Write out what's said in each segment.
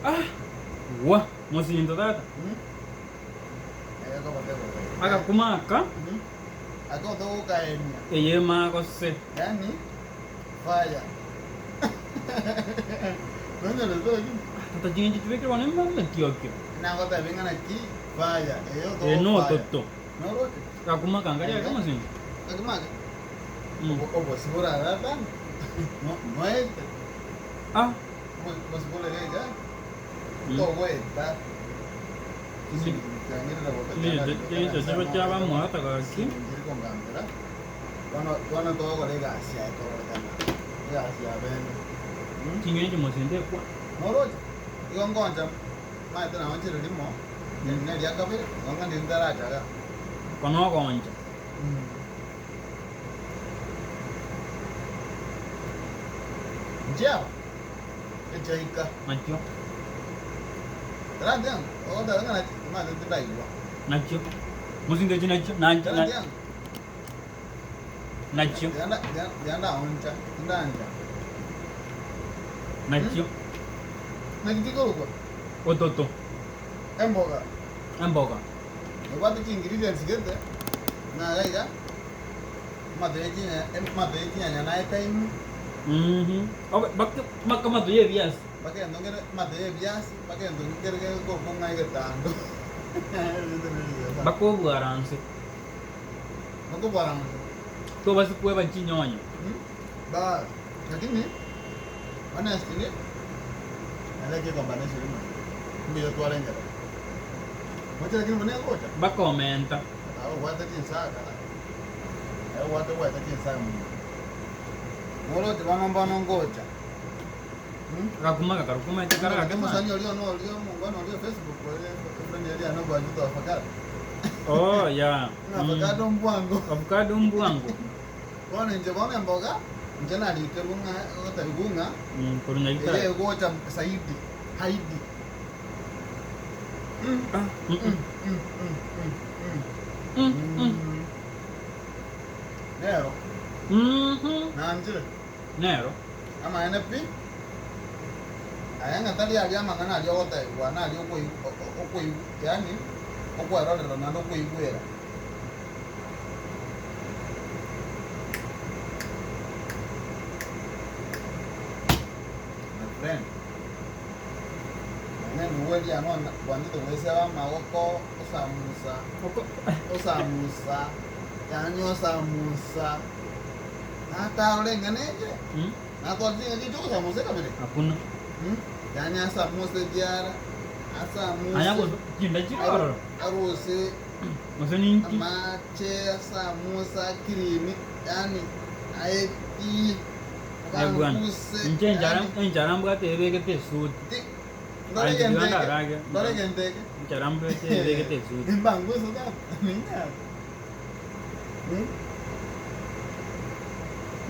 Ah! Gwa! Mosinto tata. Agakuma aka. Eye magose. Tata chingencho chibekire bono emetiokio. Eye nototo. Agakuma aka nkari ake mosinto. Ah! Chingencho chibe chiabamwata gaki. Chingencho mosinto ekwa. Oko nogooncha. Echaika. Nakio. Taranta yango, ogoteba ng'a nachi omanyete tindaigwa. Nakio. Mosinto echi nakio na- Taranta na- yango, nakio. tiga nda- tiga- tiga ndaoncha, tindancha. Nakio. Naki chikorokwa? Ototo. Emboga. Emboga. Ebwate chi ingredients gete, ng'a iga iga, amato ye chinyanya, amato ye chinyanya naye time. Mhm. Obe- baka- baka amato ya ebiasi. Mpaka egento nkere amato ya ebiasi, mpaka egento nkere gekorokwa ng'a egetando. Mpaka obwaranse. Mpaka obwaranse. Tobasi kweba chinyonyo. Bas, lakini honestly, I like ecombination ime. Mbuya twarengera. Moche lakini buna egocha. Mpaka omenta. Aye obwate chinsaga, aye obwate obwate chinsaga mono. Moroche bono mbono ngocha. Hmm? Gakuma gakaruka omanyete kare gake Omosani mani. oria one oria omongwana oria o Facebook oria friend eria yane obwanchete avocado. Oh yeah. Ng'a avocado mbwango. Avocado mbwango. Bono inche bono emboga, inche narikerwe ng'a gotebiwa ng'a Mm, korwa eye Nyagetari. egocha zaidi, haidi. Mm, Ah, mm, mm, mm. mm, mm, mm, mm. Mm, mm. Mm. Nero, Mhm. nanchire. Nero. Amaene pi, aya ng'a tari aria amang'ana aria ogotebiwa, naria okoi- o- o- okoi yaani okwerorera naende okoigwera. My friend, nonye nigo eria nonya kwanchete goeseba amagoko, osamusa, Oko- osamusa, yaani osamusa, natarora eng'ana eye, Mm. natwara ching'aki chio ogosamusa ekabere. Hakuna. Mm, yaani asamuse ebiara, Anya asamuse, goso chinda chire ororo. aruse Gose ninki? amache, asamuse akirimi, yaani aeti, Aye bwana. abanguse, Inche enchara yaani enchara mbwate ebegete esuti. ti- ndore Aye egento tiga eke, ndarage. ndore egento eke. Enchara mbwate ebegete esuti. Nimbanguse tata, ninyare. Mm.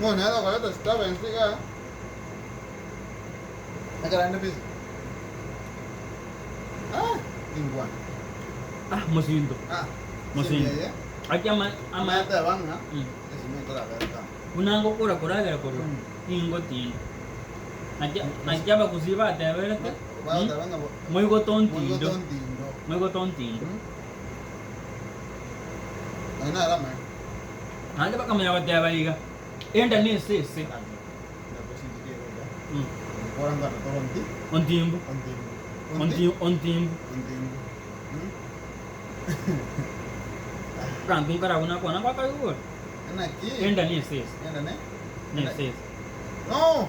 Bono nere okoreta disturbance igaa, ekero ande busy. Ah, tingwana. Ah, mosinto. Ah, Mosinto. esimi eye, Aki ama ama nateba ng'a Mm. esimi ntorabeka. Buna ngokora koragera korwa Mm. tingotinda. Naki naki abagusii bateberete mm, Bagoteba ng'a bo- moigote ontindo, moigote ontindo. moigote ontindo. Mm. Aye naro amaene. Naende bakamanya goteba iga, enda nesese. Mm. Ontimbu. Onti- Ontimbu. Akanto nkarabwo nakwana ngwakaigure. Enda nesese. Nesese. No!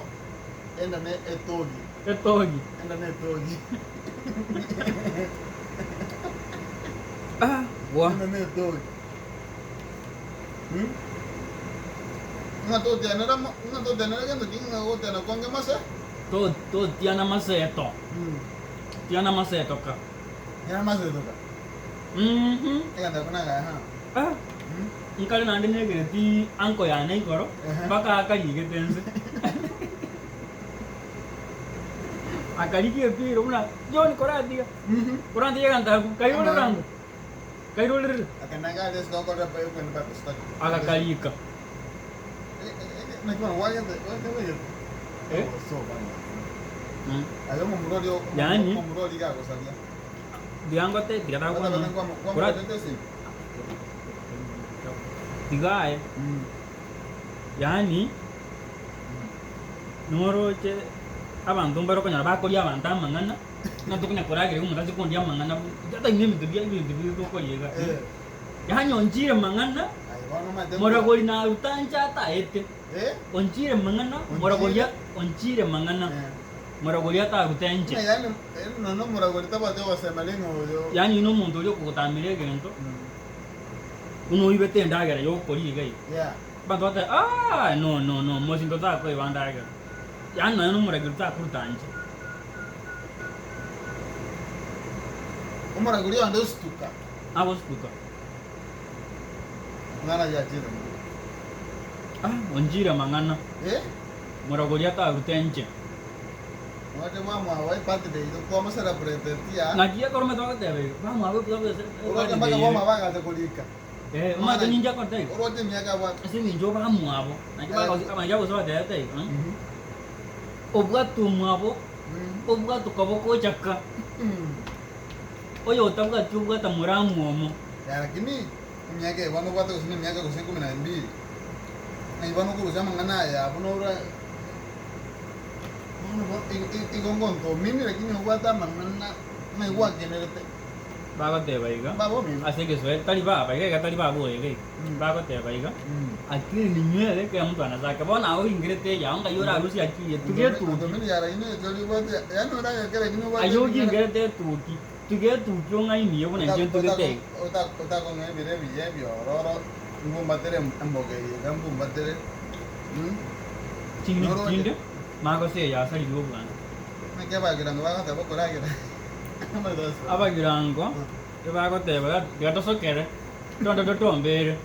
Enda ne etogi. Etogi. Enda ne etogi. Ah, gwa. Enda ne etogi. Hmm? Ng'a totianera mo- ng'a totianera gento ki ng'a gotiana kwange mase. To- Totiana maseto. Mm. Tiana maseto ka. Tiana maseto ka. Mhm. Egento buna gaya ha. Ah, Mm. nkare naende negereti anko yane igoro Ehe. mpaka akarigete nse. Akarigia epiro buna John koratiga. Mhm. Korantiga egento akwo kairorera ango. Kairorere. Aka nagare ase gokorera pa- okwenda Bible study. Agakarika. Eh, eh, eh, naki bono gwagete- gwagete bwegete? Eh? Oh, so bana. Aye omomura oria Yaani- omomura oria iga agosaria. Tiga ngote tiga Otabete tagokwana. Kora kwamoretete esimi. tiga aye. Yaani noroche abanto mbare okonyora bakoria abanto amang'ana, ng'a tokonya korageria omonto ache kondia amang'ana tari na ebinto bia ebinto biria tokoria iga. Eh. Yaani onchire mang'ana, Aye bono omanyete moragori naruta inche ataete. Eh? Onchire mang'ana, moragori onchire mang'ana, Eh. moragori ataruta inche. Ng'a yaani eh, nonya omoragori tabwati ogosema ring'o oyo. Yaani oyio nomonto oria okogotamera egento, buna oibete endagera yokoria iga iga. Yeah. Abanto bateba, aah no no no mosinto takoiba ndagera. Yaani nonya nomoragori takoruta inche. Omoragori onde osituka. Agosituka. Ng'ana yachire mo. Ah, onchire amang'ana. Eh? Moragori atarute inche. Mwache bwamwabo ebirthday igo kwamocelebratetia. Naki ekero omanyete bagoteba iga, bamwabo Oroche mpaka bwamwabo agacha korika. Eh, omanyete ninche akorete iga. Oroche emiaka abwate. Ase eng'encho bamwabo, naki bagosi abanto gose batebete iga, obwate omwabo, obwate okoboko ochaka. Oyo otabwati obwata moramu omo. Ya lakini emiaka eye bono obwate gose nemiaka gose ikomi na mbili, ng'ai bono okorusia amang'ana aya abwo nora bono bo igo ngontomini lakini obwate amang'ana ng'ai gwakenerete. Bagoteba iga, Baba omino. ase egeswahili, tari baba iga iga tari baba oyo iga iga, bagoteba iga, akili ni nywele kila mtu ana zake. Bono aye oingerete eyao ng'ai orarusie akili etuge etuki. Ntomini ya lakini echori obwate yaani oragekera lakini obwate Aye ogingerete etuki. Tiga etukia ong'ainie buna inche ntugete iga. Otakong'a ebiro ebiya ebiororo, mbumbatere emboga eye iga mbumbatere. Ching'iti Norooche. chinde magose eye asaririe obwango. Naki abagirango bagoteba okoragera amasaso. Abagirango ebagoteba tiga tosokere, tonde totombere,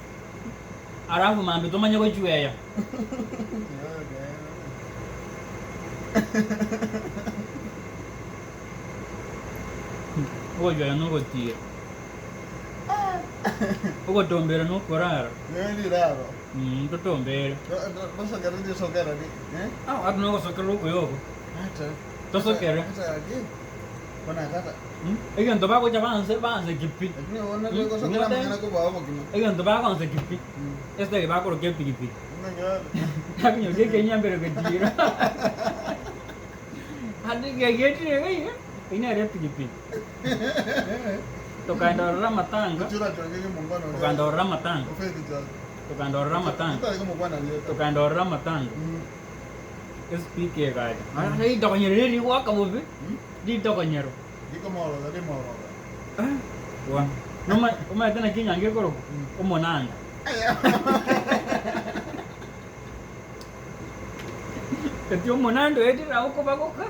alafu mambia tomanye gochweya. Ogochwaya nogotiira, ogotombera nokorara. Totombere. Ati nogosokerera okuya oko. Tosokere. Egento bagocha banse banseki pi. Egento bagonseki pi. Ase bakoroka epikipiki. Nakonyoria ekenyambero getiira. Ande ekiagetire iga iga, eyio nere epikipiki. Tokaenda ororo amatanga, tokaenda ororo amatanga, tokaenda ororo amatanga, tokaenda ororo amatanga, espeaker egacha, ritokonyero riria rigoaka bobe, ritokonyero. Bono, omanyete naki enyangi ekorokwa? Omonanda. Eti omonanda oetire agwo kobagoka.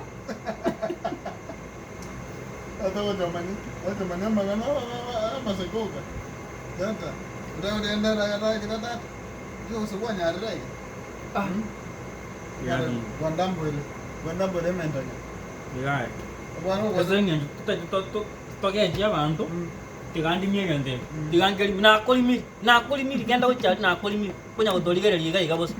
Ase gochomani, gochomani amang'ana amasekoka. Tata, otagotenda ragira tata. Gose kwanyarire iga. Ah. Yari. Gwandamboire. Gwandamboire ementanya. Iga. Obwana Ase eng'encho togechi abanto, tiga ndimie egento eke. Tiga nkerimi, nakorimiri, nakorimiri, genda gochia aria nakorimiri, konya gotorigereria iga iga bosa.